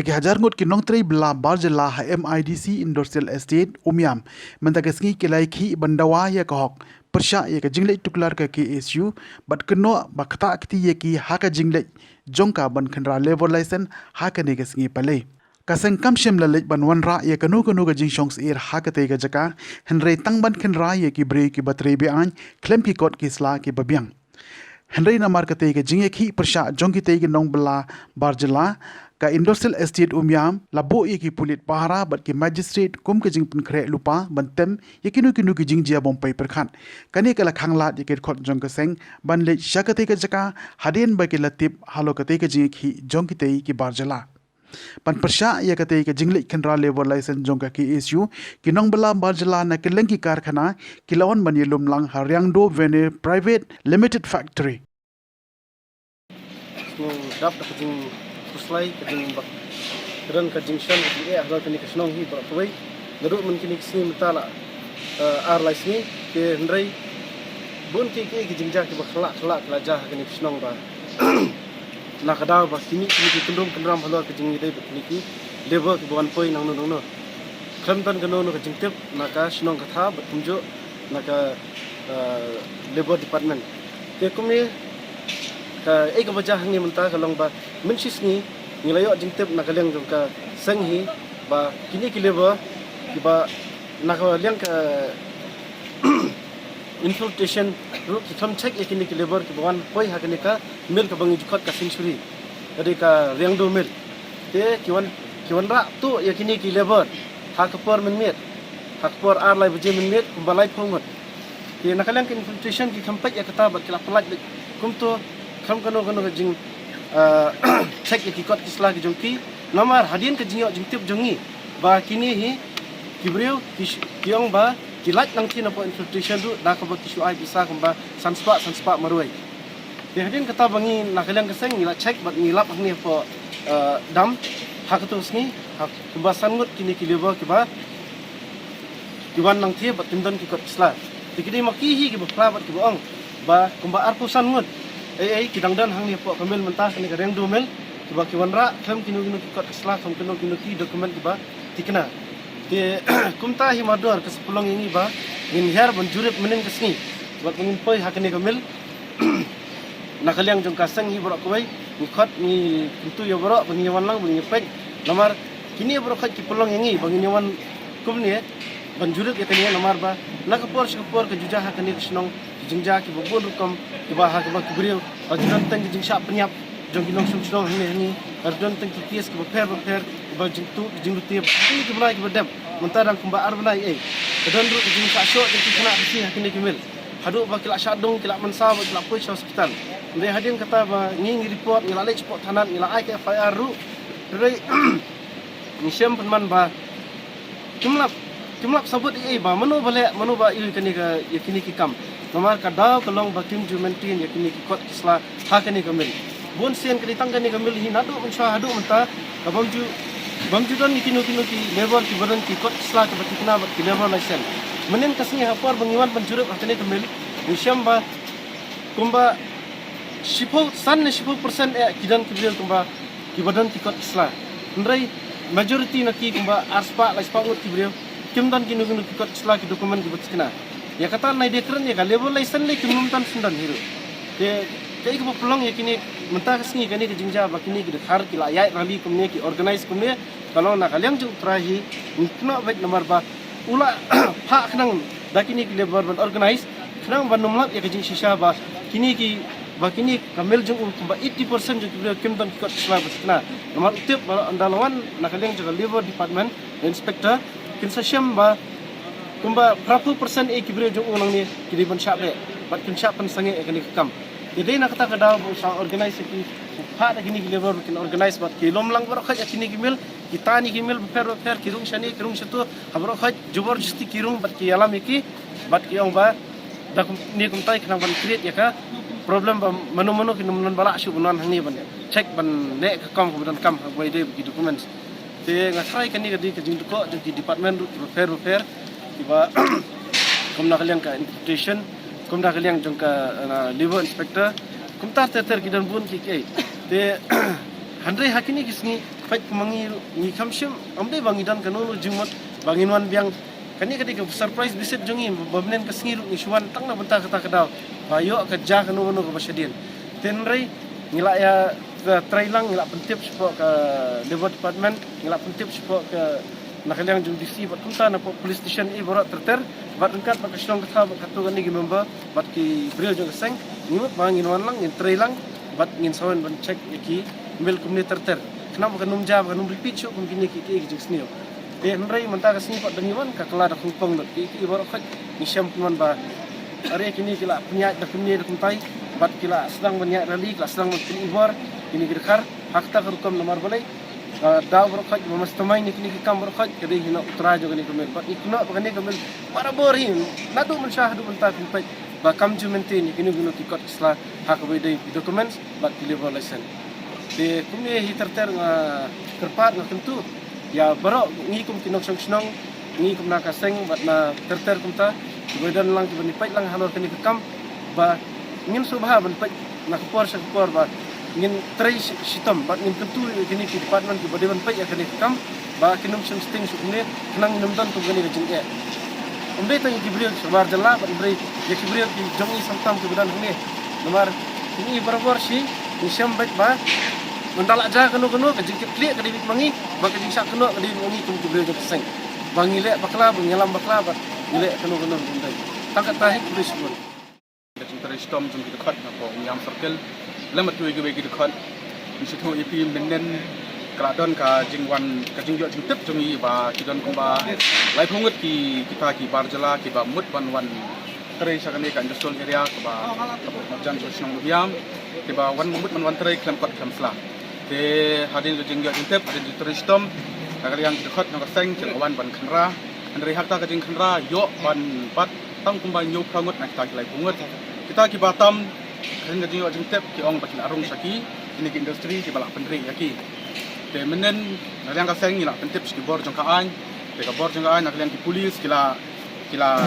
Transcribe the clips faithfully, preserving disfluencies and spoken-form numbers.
Ki hajar ngut ki nongtrei bylla bar jylla ha M I D C Industrial Estate Umiam mynta ka sngi ki la ïakhih ban dawa ïa ka hok pyrshah ïa ka jingleit tuklar ka K S U bad kynnoh ba ktah kti ïa ki ha ka jingleit jong ka ban khynra labour license ha kane ka sngi palei. Ka seng kam shym la leit ban wanrah ïa kano kano ka jingshong syier ha katei ka jaka, hynrei tang ban khynra ïa ki briew kiba trei be-aiñ khlem ki kot ki sla kiba biang. Hynrei namar katei ka jingïakhih pyrshah jong kitei ki nongbylla bar jylla, ka Industrial Estate Umiam la buh ïa ki pulit pahara bad ki magistrate kum ka jingpynkhreh lypa ban tem ïa kino kino ki jingjia bym poi pyrkhat. Kane ka la khanglad ïa ki dkhot jong ka seng ban leit sha katei ka jaka hadien ba ki la tip halor katei ka jingïakhih jong kitei ki bar jylla. Ban pyrshah ïa katei ka jingleit khynra labour license jong ka K S U, ki nongbylla bar jylla na kylleng ki karkhana ki la wan ban ïalum lang ha Riangdo Veneer Private Limited Factory. Sngewdap da ka jingkhuslai, ka jingbak kren, ka jingshon, ka jingeh halor kane ka shnong hi baroh kawei. Naduh myn kine ki sngi mynta la, eh, ar lai sngi, te hynrei bun ki, ki, ki jingjia kiba khlak khlak ki la jia ha kane ka shnong ba na ka daw ba kine, kine ki kynrum kynram halor ka jingïadei bad kine ki labour kiba wan poi nangno nangno. Khlem don kano kano ka jingtip na ka shnong ka thaw bad kumjuh na ka, eh, Labour Department. Te kumne kaei kaba jia hangne mynta ka long ba mynshisngi ngi la ïoh jingtip na ka liang jong ka seng hi ba kine ki labour kiba na ka liang ka infiltration ruh ki khlem check ïa kine ki labour kiba wan poi ha kane ka mill kaba ngi ju khot ka Century, ka dei ka Riangdo Mill. Te ki wan, ki wanrah tuh ïa kine ki labour ha ka por mynmiet, ha ka por ar lai baje mynmiet kumba laiphew ngut. Te na ka liang ka infiltration ki khlem peit ïa kata bad ki la pyllait beit kumto, khlem kano kano ka jing, ah, check ïa ki kot ki sla ki jong ki. Namar hadien ka jingïoh jingtip jong ngi ba kine hi ki briew ki sh-, ki ong ba ki lait nangthie napoh infiltration ruh da kaba ki shu ai pisa kumba san spah, san spah marwei. Te hadien kata ba ngi na ka liang ka seng ngi la check bad ngi lap hangne hapoh, eh, dam ha kato sngi, ha kumba san ngut kine ki labour kiba ki wan nangthie bad kim don ki kot ki sla. Te ki dei ma ki hi kiba phla bad kiba ong ba kumba arphew san ngut ei ei ki dang don hangne hapoh ka mill mynta, kane ka Riangdo Mill, kiba ki wanrah khlem kino kino ki kot ki sla, khlem kino kino ki document kiba thikna. Te kumta hi mardor ka sa pynlong ïa ngi ba ngin hiar ban jurip mynnin ka sngi bad ba ngin poi ha kane ka mill. Na ka liang jong ka seng hi baroh kawei ngi khot, ngi kyntu ïa baroh ba ngin ïa wan lang, ba ngin ïa peit. Namar kine baroh khot ki pynlong ïa ngi ba ngin ïa wan kumne ban jurip ïa kane, namar ba na ka por sha ka por ka ju jia ha kane ka shnong ki jingjia kiba bun rukom, kiba ha kaba ki briew ka ju don teng ki jingshah pynïap jong ki nongshong shnong hangne hangne, ka ju don teng ki case kiba pher ba pher, kiba jingtuh ki jinglute ba ki, ki bnai kiba dep. Mynta dang kumba ar bnai ei ka don ruh ki jingshah shoh jong ki khynnah Khasi ha kine ki mill. Haduh ba ki la shah dung, ki la mynsaw, ba ki la poi sha hospital. Hynrei hadien kata ba ngi, ngi report, ngi la leit shapoh thanat, ngi la ai ka F I R ruh. Hynrei ngi shem pynban ba kim lap, kim lap sabut ei ei ba mano ba leh, mano ba ïoh kane ka, ïa kine ki kam. Namar ka daw ka long ba kim ju maintain ïa kine ki kot ki sla ha kane ka mill. Bun sien ka dei tang kane ka mill hi naduh mynshuwa haduh mynta ka bym ju, bym ju don ïa kino kino ki labour kiba don ki kot ki sla kiba thikna bad ki labour license. Mynnin ka sngi ha por ba ngi wan ban jurip ha kane ka mill ngi shem ba kumba shiphew, san ne shiphew percent eh ki don ki briew kumba kiba don ki kot ki sla. Hynrei majority na ki kumba ar spah lai spah ngut ki briew kim don kino kino ki kot ki sla, ki document kiba thikna. Ïa kata nai dei kren ïa ka labour license lei kim nym don shen don hi ruh. Te kaei kaba pynlong ïa kine mynta ka sngi kane ka jingjia ba kine ki dkhar ki la ïaid rally kumne, ki organise kumne, ka long na ka liang jong u Trai hi ngi kynnoh beit namar ba u la phah khnang da kine ki labour ban organise khnang ban nym lap ïa ka jingshisha ba kine ki, ba kine ka mill jong u kumba eighty percent jong ki briew kim don ki kot ki sla ba thikna. Namar u tip ba ynda la wan na ka liang jong ka Labour Department, inspector, kin sa shem ba kumba phraphew percent eh ki briew jong u nangne ki dei ban shah beh bad kin shah pynsangeh ïa kane ka kam. Te dei na kata ka daw ba u sa organise ïa ki, u phah da kine ki labour ba kin organise bad ki lum lang baroh khoit ïa kine ki mill, ki tan ïa ki mill bapher bapher, ki rung shane, ki rung shato, ha baroh khoit jubor justi ki rung bad ki ïalam ïa ki bad ki ong ba da kum, ne kumta khnang ban create ïa ka problem ba mano mano ki nym don ba lah shuh ban wan hangne ban check ban leh ka kam kaba donkam ha kaba ïadei bad ki documents. Te nga tharai kane ka dei ka jingdukok jong ki department ruh kiba pher bapher kiba kum na ka liang ka infiltration, kum na ka liang jong ka, uh, labour inspector, kumta ter ter ki don bun ki kiei. Te hynrei ha kine ki sngi Peit kumba ngi, ngi kham shim, ym dei ba ngi don kano kano jingmut ba ngin wan biang. Kane ka dei ka surprise visit jong ngi, ba mynnin ka sngi ruh ngi shu wan tang na bynta kata ka daw ba ïoh ka jia kano kano kaba shadien. Te hynrei ngi la ïa, uh, trei lang, ngi la pyntip shapoh ka Labour Department, ngi la pyntip shapoh ka, na ka liang jong D C bad kumta na poh police station, eh, baroh ter ter. Bad ryngkat bad ka shnong ka thaw bad katto katne ki member bad ki briew jong ka seng, ngi mut ba ngin wan lang, ngin trei lang bad ngin sa wan ban check ïa ki mill kumne ter ter. Khnang ba kan ym jia, ba kan ym repeat shuh kum kine ki, ki, ki jingsniew. Te hynrei mynta ka sngi pat da ngi wan, ka kylla da khongpong lut. Ki, ki baroh khoit ngi shem pynban ba are kine ki la pynïaid da kumne da kumtai, bad ki la sdang ban ïaid rally, ki la sdang ban pyni bor, kine ki dkhar ha kata ka rukom. Namar balei? Ka daw baroh khoit ba mastermind ïa kine ki kam baroh khoit ka dei hi na u trai jong kane ka mill. Bad ngi kynnoh ba kane ka mill barabor hi, naduh mynsha haduh mynta phin peit ba kam ju maintain ïa kino kino ki kot ki sla ha kaba ïadei ki documents bad ki labour license. Te kumne hi ter ter nga kyrpad, nga kyntu ïa baroh ngi kum ki nongshong shnong, ngi kum na ka seng bad na ter ter kumta, kiba don lang, kiba ngi peit lang halor kane ka kam, ba ngin sngewbha ban peit na ka por sha ka por, ba ngin trei shi-, shitom bad ngin kyntu ïa kine ki department kiba dei ban peit ïa kane ka kam, ba kin ym shim sting shuh kumne, khnang ngin ym don kum kane ka jingeh. Ym dei tang ïa ki briew shabar jylla, bad ym dei ïa ki briew ki jong ngi sam tam kiba don hangne. Namar ngi barabor shi ngi shem beit ba mynta la jia kano kano, ka jingkitkhlieh ka dei beit ma ngi, bad ka jingshah kynnoh ka dei beit ma ngi kum ki briew jong ka seng. Ba ngi leh bakla, ba ngi ïalam bakla, bad ngi leh kano kano ruh ym dei. Tang kata hi, khublei shibun. Ka jingtrei shitom jong ki dkhot na poh Umiam Circle lem bad kiwei kiwei ki dkhot. Ngi sngewthuh ïa phi, mynnin ka la don ka jingwan, ka jingïoh jingtip jong ngi ba ki don kumba laiphew ngut ki, kita ki bar jylla kiba mut ban wan trei sha kane ka industrial area kaba, kaba marjan sha shnong Umiam, kiba wan mut ban wan trei khlem kot khlem sla. Te hadien ka jingïoh jingtip, hadien ka jingtrei shitom, na ka liang ki dkhot jong ka seng ki la wan ban khynra. Hynrei ha kata ka jingkhynra ïoh ban bat tang kumba hynñiewphew ngut na kita ki laiphew ngut. Kita kiba tam, hadien ka jingïoh jingtip, ki ong ba ki la rung sha ki, kine ki industry kiba la pynrieh ïa ki. Te mynnin na liang ka seng ngi la pyntip sha ki bor jong ka aiñ. Te ka bor jong ka aiñ, na ka liang ki police ki la, ki la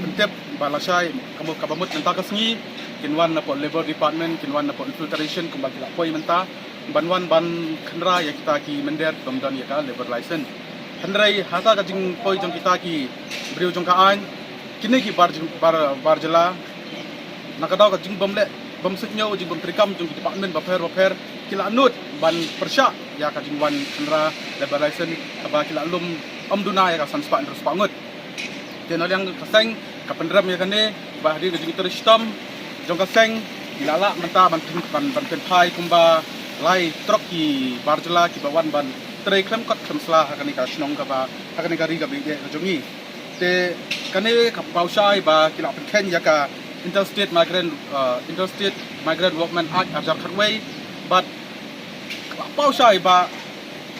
pyntip ba lashai, ka mut, kaba mut mynta ka sngi kin wan na poh Labour Department, kin wan na poh Infiltration kumba ki la poi mynta, ban wan ban khynra ïa kita ki mynder kibym don ïa ka labour license. Hynrei ha kata ka jingpoi jong kita ki briew jong ka aiñ, kine ki bar jyl-, bar, bar jylla, na ka daw ka jingbym leh bym suidñiew, jingbym treikam jong ki department bapher bapher, ki la nud ban pyrshah ïa ka jingwan khynra labour license kaba ki la lum ym duna ïa ka san spah hynriew spah ngut. Te na liang ka seng ka pynrem ïa kane, ba hadien ka jingtrei shitom jong ka seng, ngi la lah mynta ban pyn-, ban, ban pynphai kumba lai trok ki bar jylla kiba wan ban trei khlem kot khlem sla ha kane ka shnong kaba, ha kane ka ri kaba ïeit ka jong ngi. Te kane ka paw shai ba ki la pynkheiñ ïa ka Interstate Migrant, uh, Interstate Migrant Workmen Act ar hajar khatwei, bad ka la paw shai ba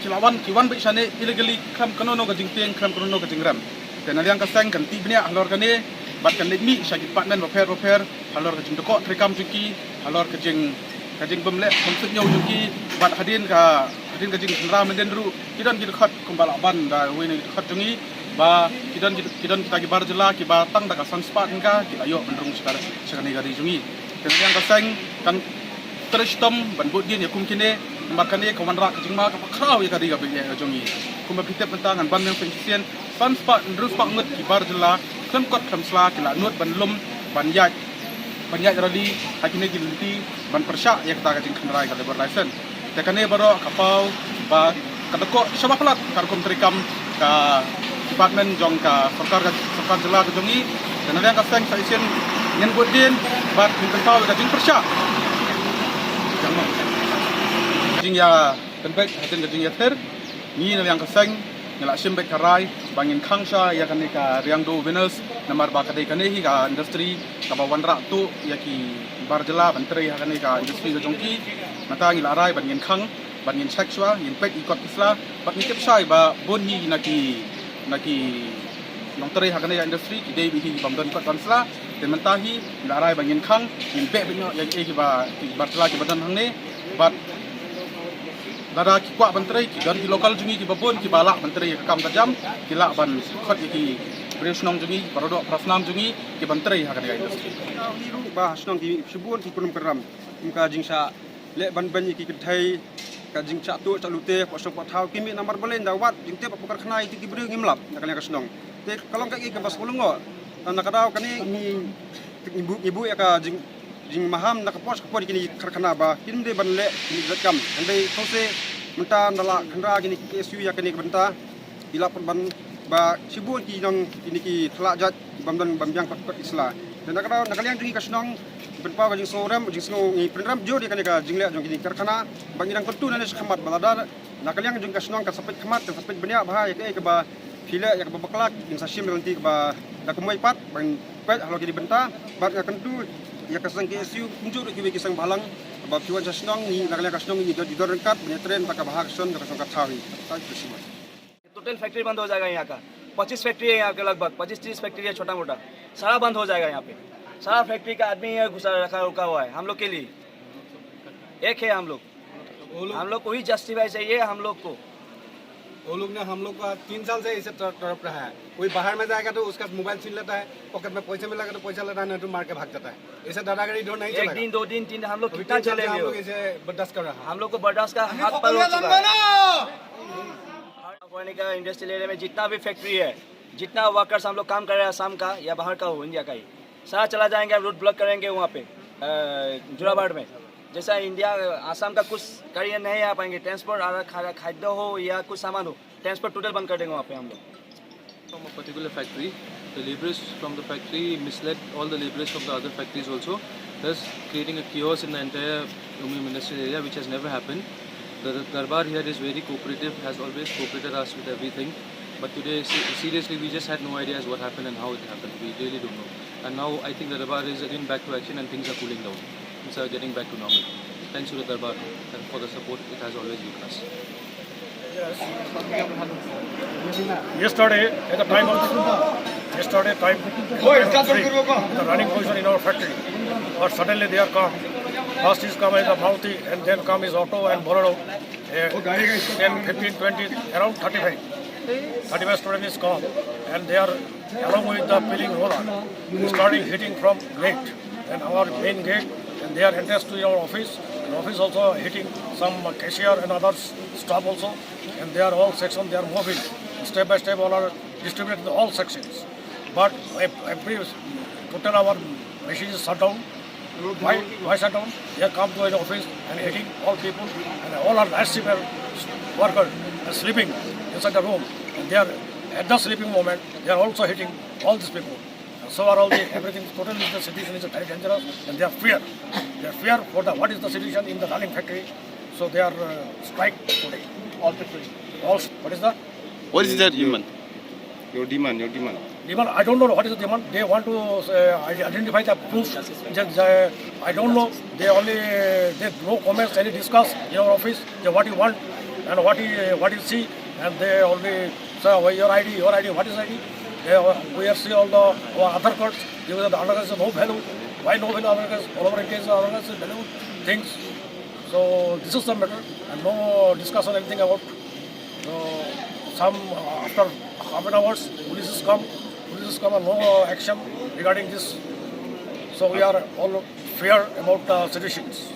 ki la wan, ki wan beit shane illegally, khlem kano kano ka jingtieng, khlem kano kano ka jingrem. Te na liang ka seng kan tih bniah halor kane, bad kan leit mih sha ki department bapher bapher halor ka jingdkoh treikam jong ki, halor ka jing, ka jingbym leh bym suidñiew jong ki, bad hadien ka, hadien ka jingkhynra mynnin ruh ki don ki dkhot kumba la ban da uwei na ki dkhot jong ngi, ba ki don ki, ki don kita ki bar jylla kiba tang da ka san spah tyngka ki la ïoh ban rung sha ka, sha kane ka ri jong ngi. Te na liang ka seng kan trei shitom ban bud dien ïa kum kine, namar kane ka wanrah ka jingma kaba khraw ïa ka ri kaba ïeit ka jong ngi. Kumba phi tip mynta ngan ban biang shisien, san spah hynriew spah ngut ki bar jylla khlem kot khlem sla ki la nud ban lum, ban ïaid, ban ïaid rally ha kine ki lynti ban pyrshah ïa kata ka jingkhynra ïa ka labour license. Te kane baroh ka paw ba ka dkoh shaba palat ka rukom treikam ka department jong ka sorkar, ka sorkar jylla ka jong ngi. Te na liang ka seng sa shisien ngin bud dien bad ngin pynpaw ïa ka jingpyrshah. Jingïapynbeit hadien ka jingïathir, ngi na liang ka seng ngi la shim beit ka rai ba ngin khang shai ïa kane ka Riangdo Winners, namar ba ka dei kane hi ka industry kaba wanrah tuh ïa ki bar jylla ban trei ha kane ka industry ka jong ki. Mynta ngi la rai ba ngin khang, ba ngin check shuwa, ngin peit ki kot ki sla, bad ngi tip shai ba bun hi na ki, na ki nongtrei ha kane ka industry ki dei beit hi bym don kot bym sla. Te mynta hi ngi la rai ba ngin khang, ngin beh beit noh ïa kiei kiba, ki bar jylla kiba don hangne. Bad lada ki kwah ban trei, ki don ki local jong ngi kiba bun kiba lah ban trei ïa ka kam ka jam, ki lah ban khot ïa ki briew shnong jong ngi, para doh para snam jong ngi ki ban trei ha kane ka industry. Ba shnong ki shibun ki kynrum kynram, kum ka jingshah leh ban beiñ ïa ki kynthei, Ka jingshah tuh shah lute, pok shong pok thaw, ki mih namar balei ynda wat jingtip hapoh karkhana ïa ki briew ngim lap na ka liang ka shnong. Te ka long kaei kaba sngewlyngngoh. Tang na ka daw kane ngi, ngi buh, ngi buh ïa ka jing, jingmaham na ka por sha ka por ïa kine ki karkhana ba kin dei ban leh kine ki jait kam. Hynrei sngewsih mynta ynda la khynra kine ki K S U ïa kane ka bynta, ki lah ban ba shibun ki nong kine ki thlajait bym don bym biang kot kot ki sla. Te na ka daw na ka liang jong ngi ka shnong, pynpaw ka jingsngew rem, jingsngew, ngi pynrem jur ïa kane ka jingleh jong kine ki karkhana ba ngi dang kyntu nangne shakhmat ba lada na ka liang jong ka shnong kan sa peit khmat, kan sa peit bniah bha ïa kaei kaba phi leh, ïa kaba bakla, ngin sa shim ïa ka lynti kaba da kumwei pat ban peit halor kine ki bynta. Bad nga kyntu ïa ka seng K S U kumjuh ruh kiwei ki seng bhalang ba phi wan sha shnong, ngi na ka liang ka shnong ngi don, ngi don ryngkat ban ïa train bad ka bha ka shon jong ka shnong ka thaw hi. Thank you so much. टोटल फैक्ट्री बंद हो जाएगा यहाँ का। पच्चीस फैक्ट्री है यहाँ के, लगभग पच्चीस तीस फैक्ट्री है छोटा मोटा, सारा बंद हो जाएगा यहाँ पे। सारा फैक्ट्री का आदमी है घुसा रखा, रुका हुआ है हम लोग के लिए। एक है हम लोग, वो लोग हम लोग को ही जस्टिफाई चाहिए हम लोग को। वो लोग ने हम लोग का तीन साल से इसे तर-, तड़प रहा है। कोई बाहर में जाएगा तो उसका मोबाइल छीन लेता है, पॉकेट में पैसे मिलेगा तो पैसा लेता है, नहीं तो मार के भाग जाता है। इसे दादागिरी इधर नहीं एक चलेगा। दिन, दो दिन, तीन दिन हम लोग अभी कितना तीन साल से झेलेंगे हम वो? लोग इसे बर्दाश्त कर रहा है। हम लोग को बर्दाश्त का हद पार हो चुका है। फॉरेन का इंडस्ट्रियल एरिया में जितना भी फैक्ट्री है, जितना वर्कर्स हम लोग काम कर रहे हैं आसाम का या बाहर का हो, इंडिया का ही, सारा चला जाएंगे, रोड ब्लॉक करेंगे वहाँ पे, अ, जोराबाड़ में। जैसा इंडिया, आसाम का कुछ गाड़ियाँ नहीं आ पाएंगे, ट्रांसपोर्ट, अगर खा-, खाद्य हो या कुछ सामान हो, ट्रांसपोर्ट टोटल बंद कर देंगे वहाँ पे हम लोग। From a particular factory, the laborers from the factory misled all the laborers from the other factories also, thus creating a chaos in the entire Umiam industrial area, which has never happened. The, the Darbar here is very cooperative, has always cooperated us with everything. But today, se-, seriously, we just had no ideas what happened and how it happened. We really don't know. And now I think the Darbar is again back to action and things are cooling down. Things are getting back to normal. Thanks to the Darbar and for the support it has always given us. Yesterday, at the time of, yesterday time, at the time of three, the running position in our factory, but suddenly they are come. First is come as a Maruti, and then come is auto and Bolero. Eh, ten, fifteen, twenty, around thirty-five. Thirty-five student is come, and they are along with the peeling roller, starting hitting from gate and our main gate, and they are entrance to our office. And office also hitting some cashier and others staff also, and they are all section they are moving. Step by step, all are distributed to all sections. But ev- every total our machine is shut down. Why, why shut down? They have come to an office and hitting all people, and all are night shift workers and sleeping inside the room. And they are at the sleeping moment, they are also hitting all these people. And so are all the everything. Totally, the situation is very dangerous, and they are fear. They are fear for the what is the situation in the running factory. So they are uh, strike today. All factory. All. What is the? What is that, Iman? Your demand, your demand. Demand, I don't know what is the demand. They want to uh, identify the proof. Just, uh, I don't know. They only, they no comments, any discuss in our office. They what you want and what you, what you see, and they only say, "Oh, your I D, your I D, what is I D?" They, uh, we are see all the our other cards. They will the other cards no value. Why no value other cards? All over India is other cards value things. So this is the matter, and no discussion anything about. So some uh, after half an hours, police has come. Police has come and no action regarding this. So we are all fear about the situations.